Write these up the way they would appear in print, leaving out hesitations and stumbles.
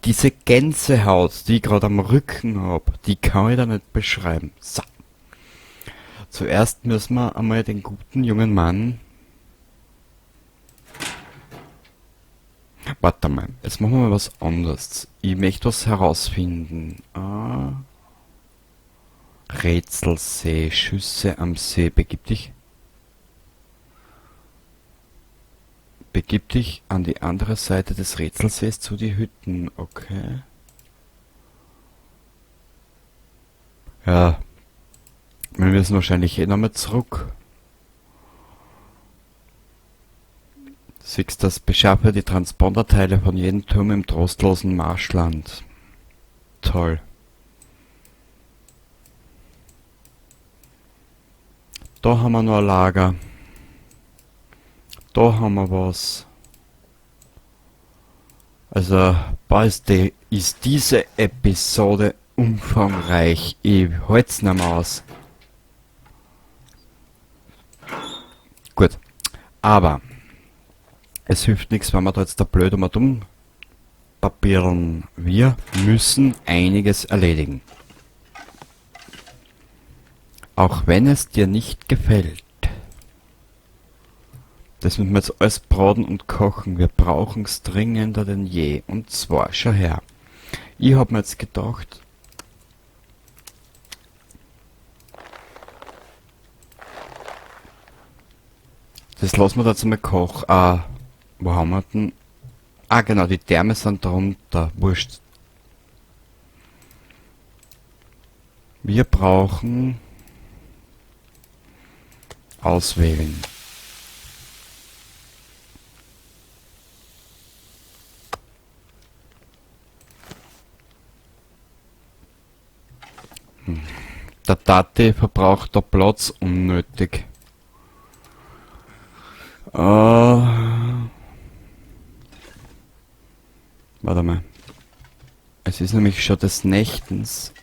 Diese Gänsehaut, die ich gerade am Rücken hab, die kann ich da nicht beschreiben. So. Zuerst müssen wir einmal den guten jungen Mann... Warte mal, jetzt machen wir mal was anderes. Ich möchte was herausfinden. Ah. Rätselsee, Schüsse am See. Begib dich. Begib dich an die andere Seite des Rätselsees zu die Hütten. Okay. Ja. Wir müssen wahrscheinlich eh nochmal zurück. Siehst das, beschaffe die Transponderteile von jedem Turm im trostlosen Marschland. Toll. Da haben wir noch ein Lager. Da haben wir was. Also, ist diese Episode umfangreich. Ich halt's nicht mehr aus. Gut. Aber es hilft nichts, wenn wir da jetzt da blöd um und um papieren. Wir müssen einiges erledigen. Auch wenn es dir nicht gefällt. Das müssen wir jetzt alles braten und kochen. Wir brauchen's dringender denn je. Und zwar, schau her. Ich hab mir jetzt gedacht, das lassen wir da jetzt einmal kochen. Ah, wo haben wir denn? Ah, genau, die Därme sind drunter. Wurscht. Wir brauchen auswählen. Der Tati verbraucht da Platz unnötig. Warte mal. Es ist nämlich schon des Nächtens.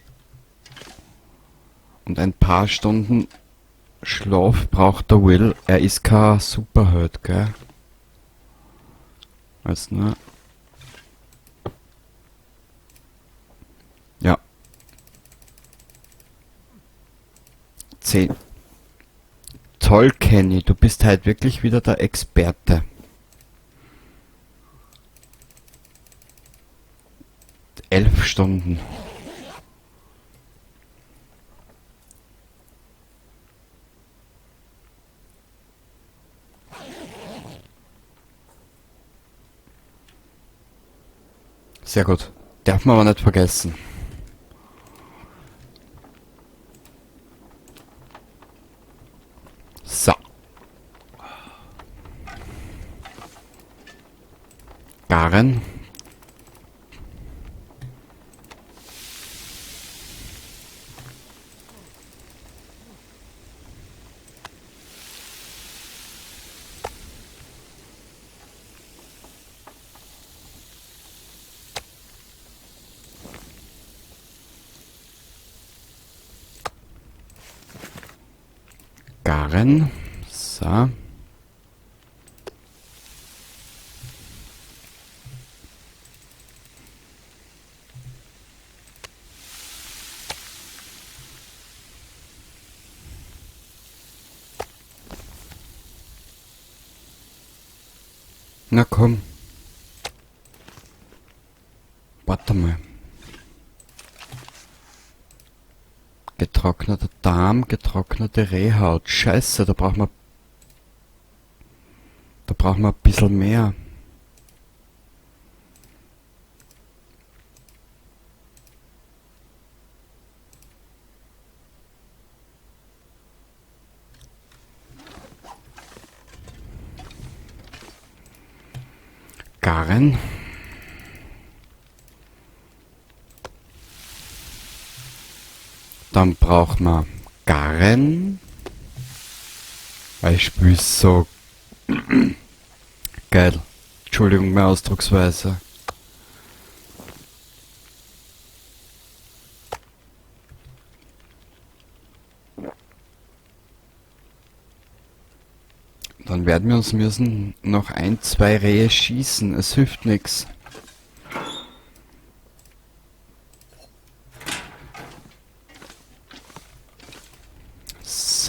Und ein paar Stunden Schlaf braucht der Will. Er ist kein Superheld, gell? Weißt du, ne? Ja. 10. Toll, Kenny, du bist halt wirklich wieder der Experte. 11 Stunden. Sehr gut. Darf man aber nicht vergessen. So. Garen. Garen. So. Na komm. Warte mal. Getrockneter Darm, getrocknete Rehhaut. Scheiße, da brauchen wir ein bisschen mehr. Garen. Dann braucht man Garen. Weil ich spüre so geil. Entschuldigung, meine Ausdrucksweise. Dann werden wir uns müssen noch 1, 2 Rehe schießen. Es hilft nix.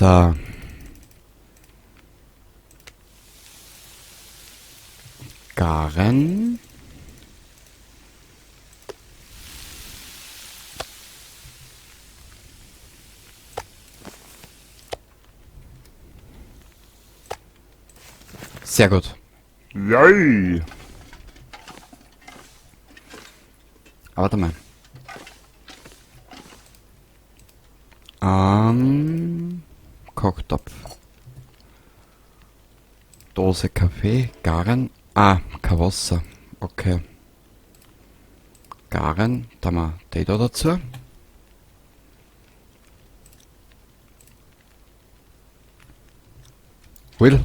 So. Garen. Sehr gut. Yay! Aber warte mal. Kochtopf. Dose Kaffee, Garen. Ah, kein Wasser. Okay. Garen, da haben wir die da dazu. Will.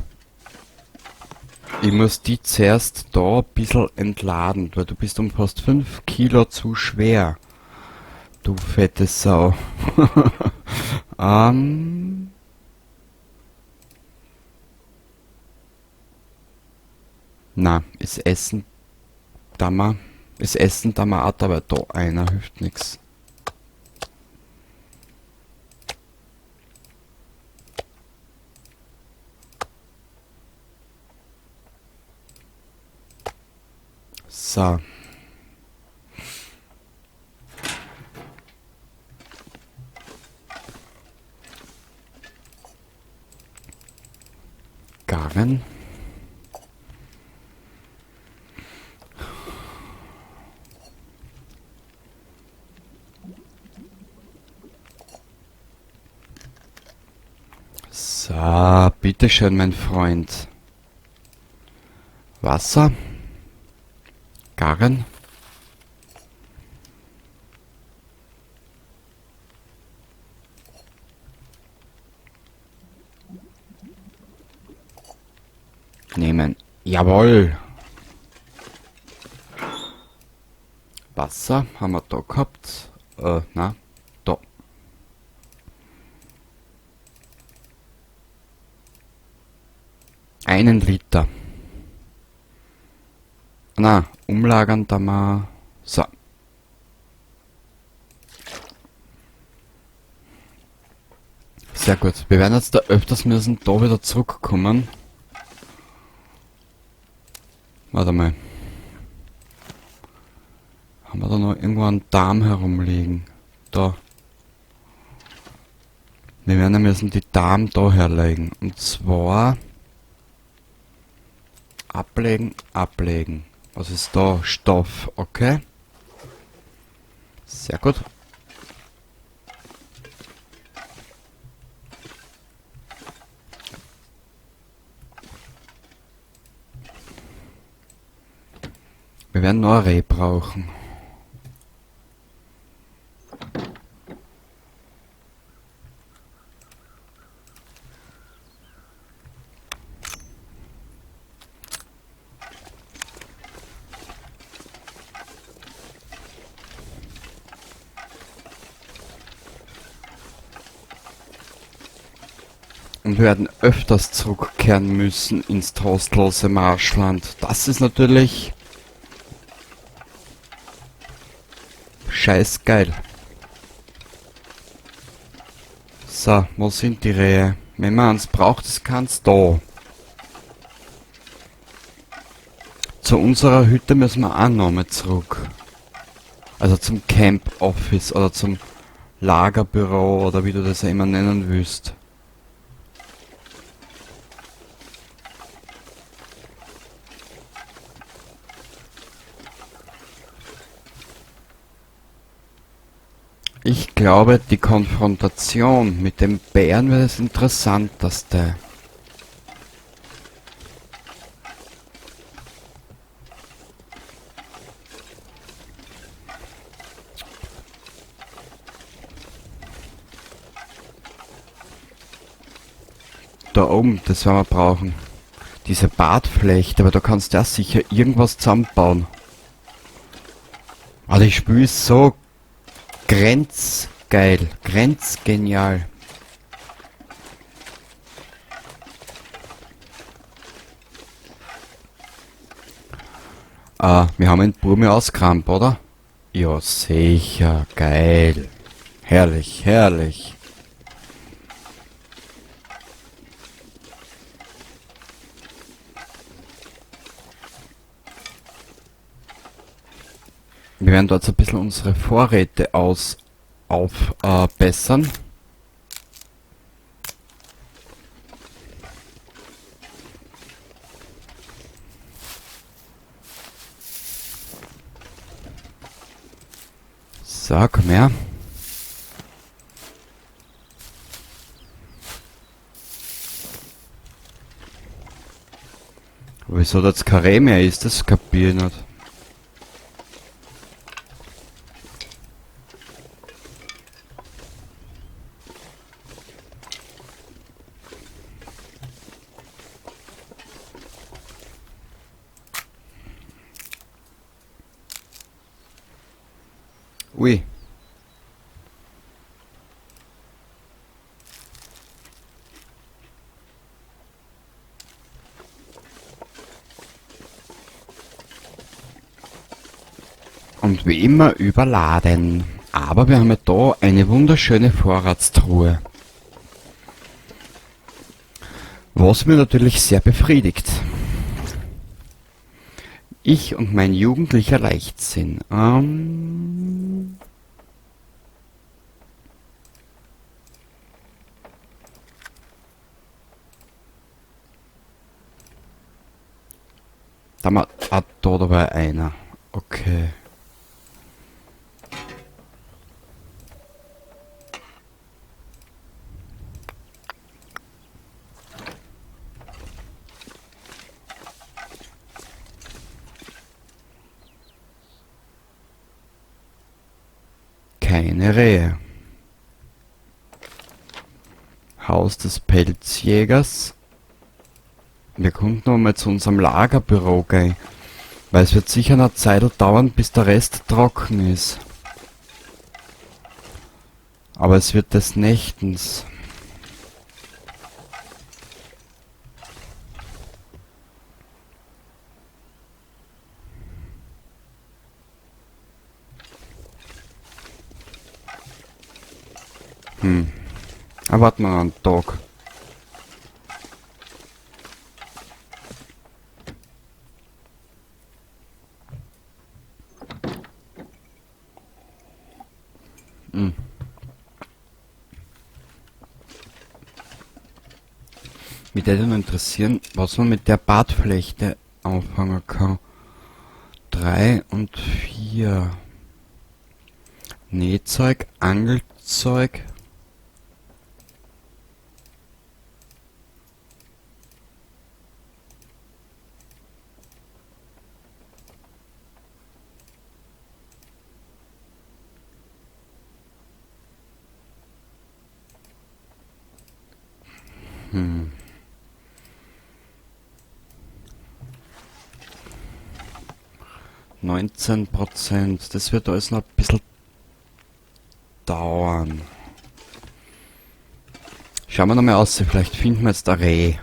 Ich muss die zuerst da ein bisschen entladen, weil du bist um fast 5 Kilo zu schwer. Du fette Sau. Na, ist Essen da mal. Ist Essen da mal auch dabei? Da einer hilft nix. So. Garen. So, bitteschön, mein Freund. Wasser. Garen. Nehmen. Jawohl. Wasser haben wir da gehabt. Na, da. 1 Liter. Na, umlagern da mal. So. Sehr gut. Wir werden jetzt da öfters müssen da wieder zurückkommen. Warte mal. Haben wir da noch irgendwo einen Darm herumliegen? Da. Wir werden ja müssen die Darm da herlegen. Und zwar ablegen, ablegen. Was ist da? Stoff, okay. Sehr gut. Wir werden noch ein Reh brauchen. Und wir werden öfters zurückkehren müssen ins trostlose Marschland. Das ist natürlich scheiß geil. So, wo sind die Rehe? Wenn man eins braucht, ist keins da. Zu unserer Hütte müssen wir auch nochmal zurück. Also zum Camp Office oder zum Lagerbüro oder wie du das ja immer nennen willst. Ich glaube, die Konfrontation mit dem Bären wird das Interessanteste. Da oben, das werden wir brauchen. Diese Bartflechte, aber da kannst du ja sicher irgendwas zusammenbauen. Aber das Spiel ist so grenzgeil, grenzgenial. Wir haben einen Burmi ausgerammt, oder? Ja, sicher, geil. Herrlich, herrlich. Wir werden dort so ein bisschen unsere Vorräte aufbessern. So, komm her. Aber wieso das kein Reh mehr ist, das kapier ich nicht. Ui. Und wie immer überladen. Aber wir haben ja da eine wunderschöne Vorratstruhe. Was mir natürlich sehr befriedigt. Ich und mein jugendlicher Leichtsinn. Da mal, ah, da dabei einer. Okay. Keine Rehe. Haus des Pelzjägers. Wir konnten noch mal zu unserem Lagerbüro gehen, weil es wird sicher noch Zeit dauern, bis der Rest trocken ist. Aber es wird des Nächtens. Aber warten wir noch einen Tag. Mich würde noch interessieren, was man mit der Bartflechte anfangen kann. 3 und 4. Nähzeug, Angelzeug. 19%. Das wird alles noch ein bisschen dauern. Schauen wir noch mal aus, vielleicht finden wir jetzt ein Reh.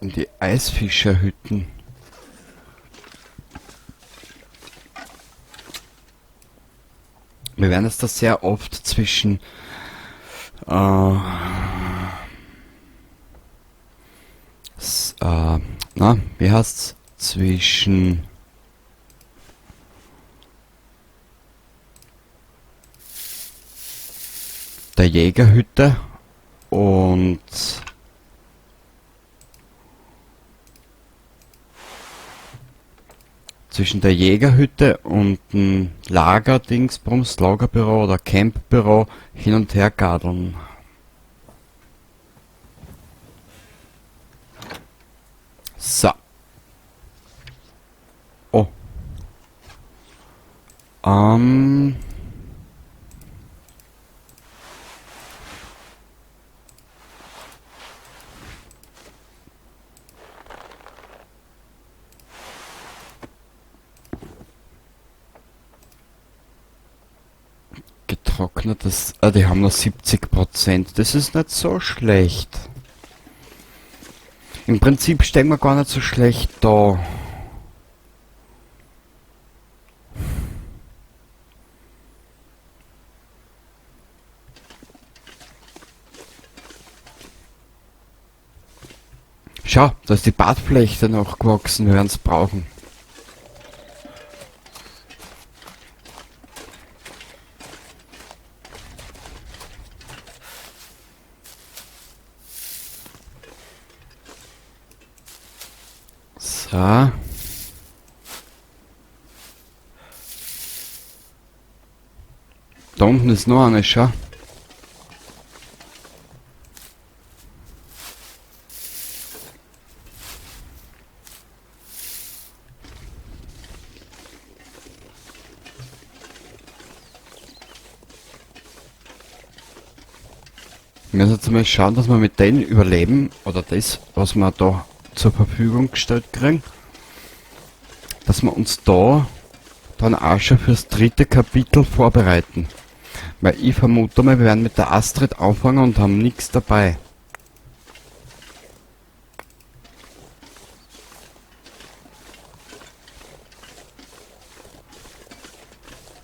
In die Eisfischerhütten. Wir werden jetzt da sehr oft zwischen na, wie heißt's? Zwischen der Jägerhütte und zwischen der Jägerhütte und dem Lagerdingsbums, Lagerbüro oder Campbüro hin und her gadeln. So. Oh. Getrocknetes, die haben noch 70%, das ist nicht so schlecht. Im Prinzip stehen wir gar nicht so schlecht da. Schau, da ist die Bartflechte noch gewachsen, wir werden es brauchen. So. Da unten ist noch eine, schau. Wir müssen jetzt mal schauen, dass wir mit denen überleben, oder das, was wir da zur Verfügung gestellt kriegen, dass wir uns da dann auch schon fürs dritte Kapitel vorbereiten. Weil ich vermute mal, wir werden mit der Astrid anfangen und haben nichts dabei.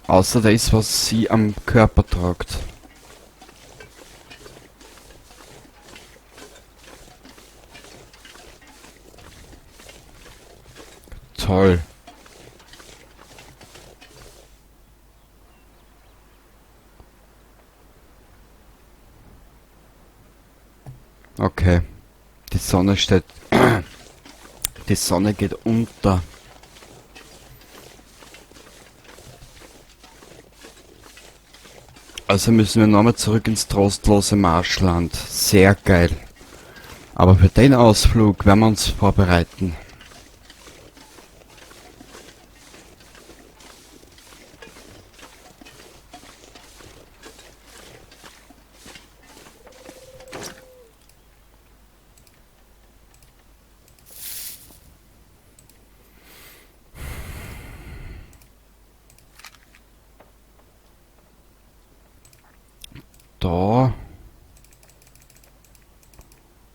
Außer das, was sie am Körper tragt. Toll. Okay. Die Sonne steht... Die Sonne geht unter. Also müssen wir nochmal zurück ins trostlose Marschland. Sehr geil. Aber für den Ausflug werden wir uns vorbereiten.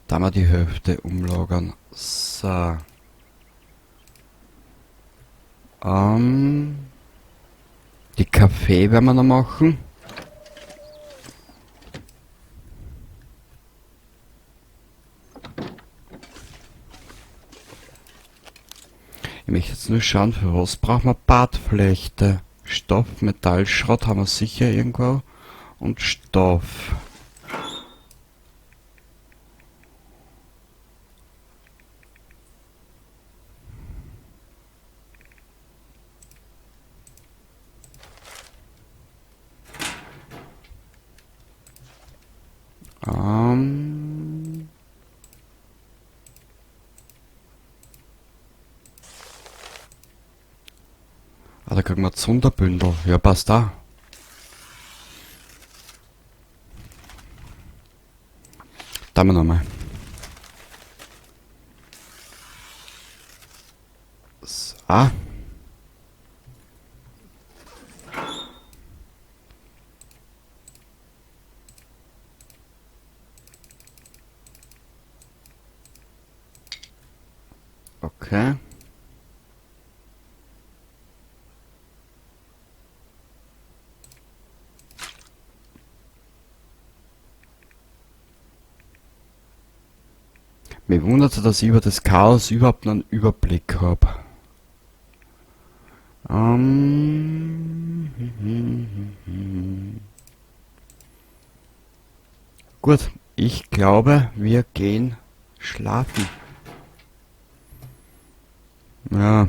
Da mal die Hälfte umlagern. So. Die Kaffee werden wir noch machen. Ich möchte jetzt nur schauen, für was brauchen wir Bartflechte. Stoff, Metallschrott haben wir sicher irgendwo. Und Stoff. Ah, da kriegen wir Zunderbündel. Ja, passt da. Da haben wir nochmal. So. Okay. Mir wundert, dass ich über das Chaos überhaupt noch einen Überblick hab. Gut, ich glaube, wir gehen schlafen. Ja.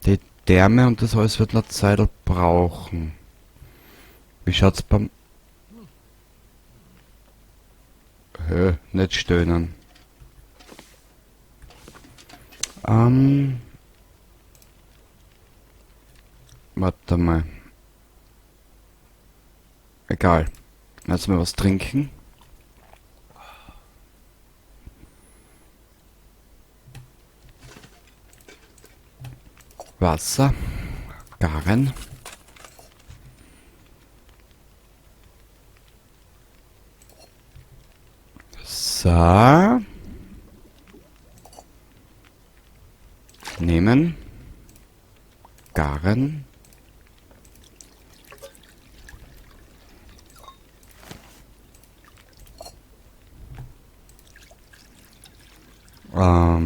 Die Therme und das alles wird noch Zeit brauchen. Wie schaut's beim... Hö, nicht stöhnen. Warte mal. Egal. Lass mal was trinken. Wasser. Garen. So. Nehmen. Garen. Ah,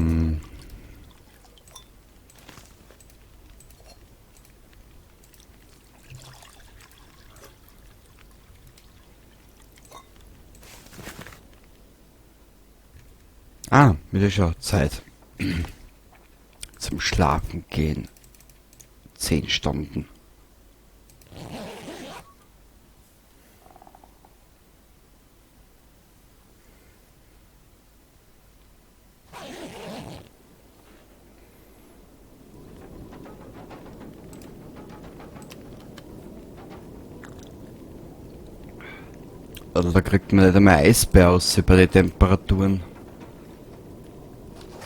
wieder schon Zeit. Zum Schlafen gehen. 10 Stunden. Also da kriegt man nicht einmal Eisbär aus bei den Temperaturen.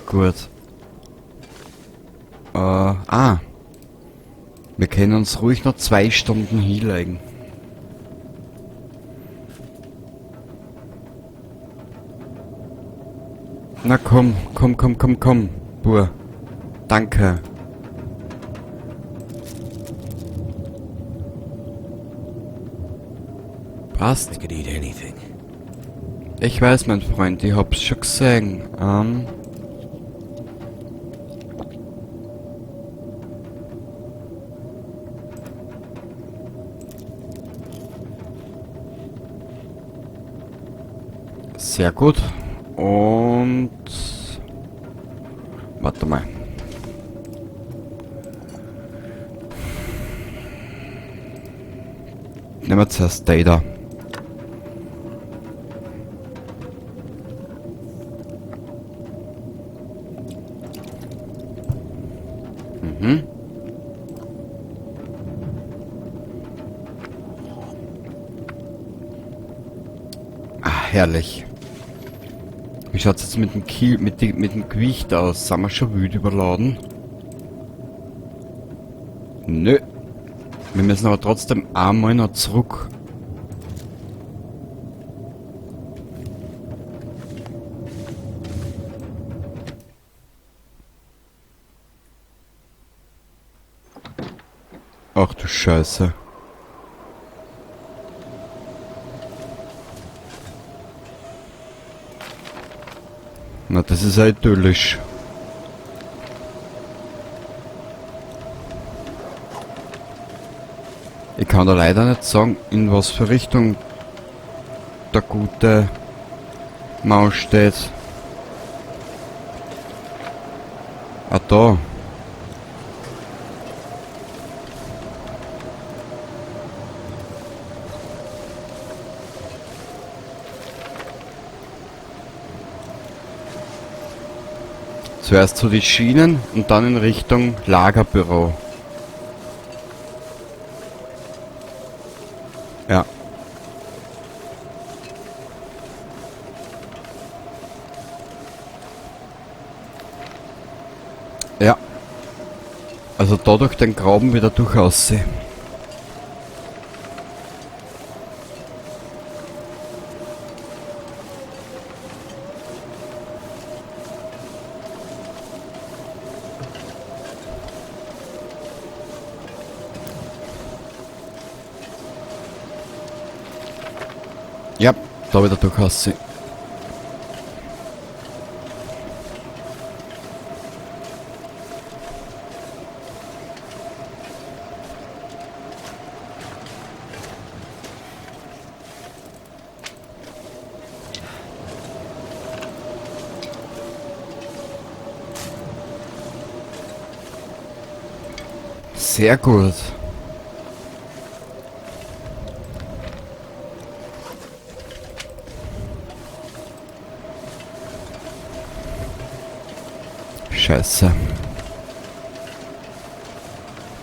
Gut. Wir können uns ruhig noch 2 Stunden hinlegen. Na komm, komm, komm, komm, komm, Bur. Danke. Passt. I could eat anything. Ich weiß, mein Freund, ich hab's schon gesehen. Sehr gut. Und warte mal. Nehmen wir zuerst die da. Ah, herrlich. Wie schaut's jetzt mit dem Kiel, mit die, mit dem Gewicht aus? Sind wir schon wild überladen? Nö. Wir müssen aber trotzdem einmal noch zurück. Ach du Scheiße. Na, das ist ja idyllisch. Ich kann da leider nicht sagen, in was für Richtung der gute Maus steht. Ah, da. Zuerst zu den Schienen und dann in Richtung Lagerbüro. Ja. Ja. Also da durch den Graben wieder durch aussehen. Ja, da wieder durch aussehen. Sehr gut. Scheiße.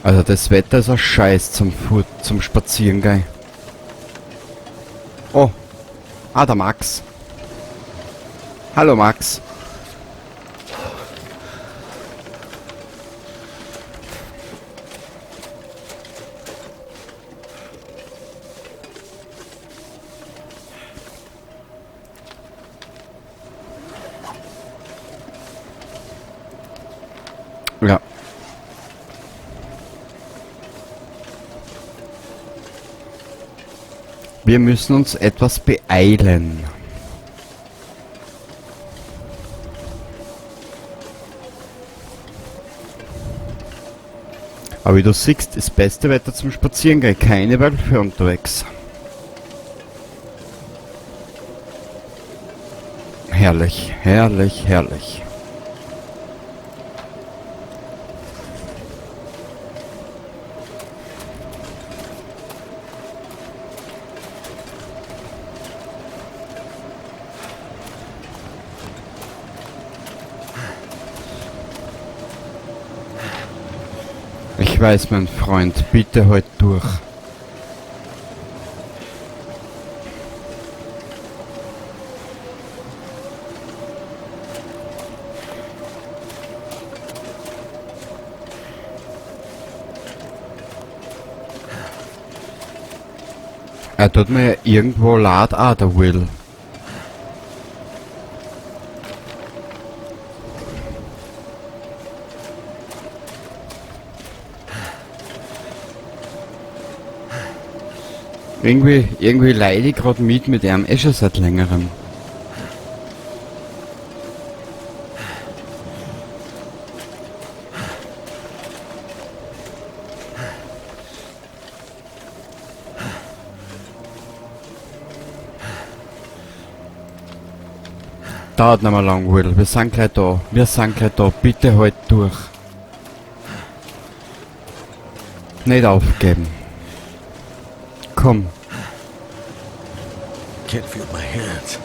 Also das Wetter ist ein Scheiß zum Spazierengehen. Oh. Ah, der Max. Hallo Max. Ja. Wir müssen uns etwas beeilen. Aber wie du siehst, das beste Wetter zum Spazierengehen. Keine Wölfe unterwegs. Herrlich, herrlich, herrlich. Ich weiß, mein Freund, bitte halt durch. Er tut mir ja irgendwo leid auch, der Will. Irgendwie leide ich grad mit ihm, eh schon seit längerem. Dauert nicht mehr lang, Will. Wir sind gleich da. Wir sind gleich da. Bitte halt durch. Nicht aufgeben. Komm. Can't feel my hands.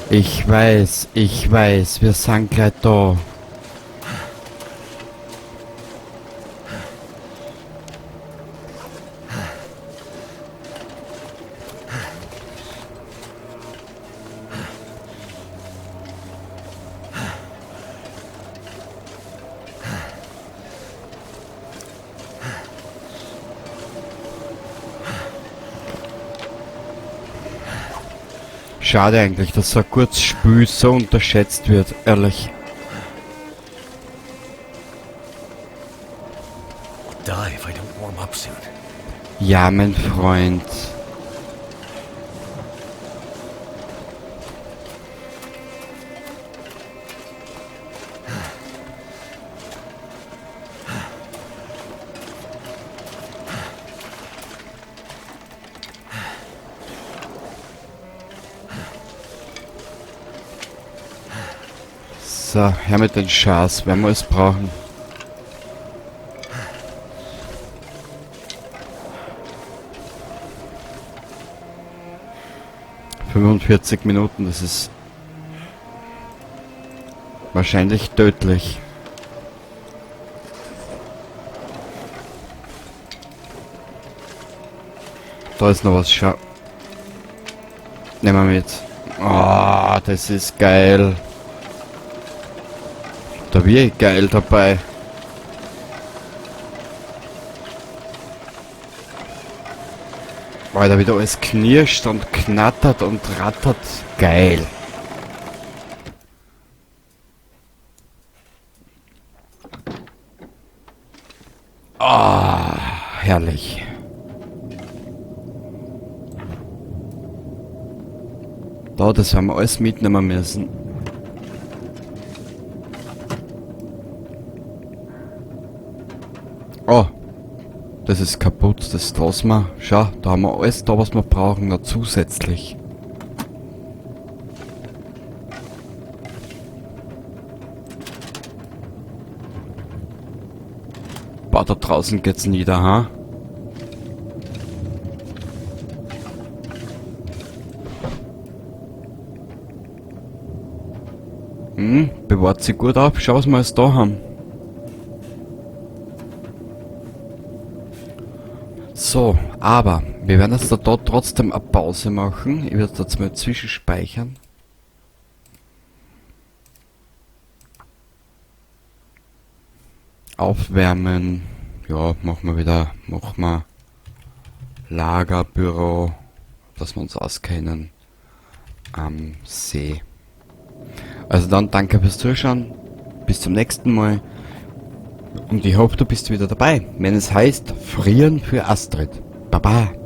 Ich weiß, ich weiß, wir sind gleich da. Schade eigentlich, dass so ein kurzes Spiel so unterschätzt wird, ehrlich. Die if I don't warm up soon. Ja, mein Freund. So, her mit den Schaß, werden wir es brauchen. 45 Minuten, das ist wahrscheinlich tödlich. Da ist noch was, schau. Nehmen wir mit. Oh, das ist geil. Da wär ich geil dabei. Weil da wieder alles knirscht und knattert und rattert. Geil. Ah, herrlich. Da, das haben wir alles mitnehmen müssen. Oh, das ist kaputt, das lassen wir. Schau, da haben wir alles da, was wir brauchen, noch zusätzlich. Boah, da draußen geht's nieder, ha? Bewahrt sie gut auf. Schau, was wir alles da haben. So, aber wir werden jetzt da trotzdem eine Pause machen. Ich werde jetzt mal zwischenspeichern. Aufwärmen. Ja, machen wir wieder. Machen wir Lagerbüro, dass wir uns auskennen am See. Also dann danke fürs Zuschauen. Bis zum nächsten Mal. Und ich hoffe, du bist wieder dabei, wenn es heißt Frieren für Astrid. Baba.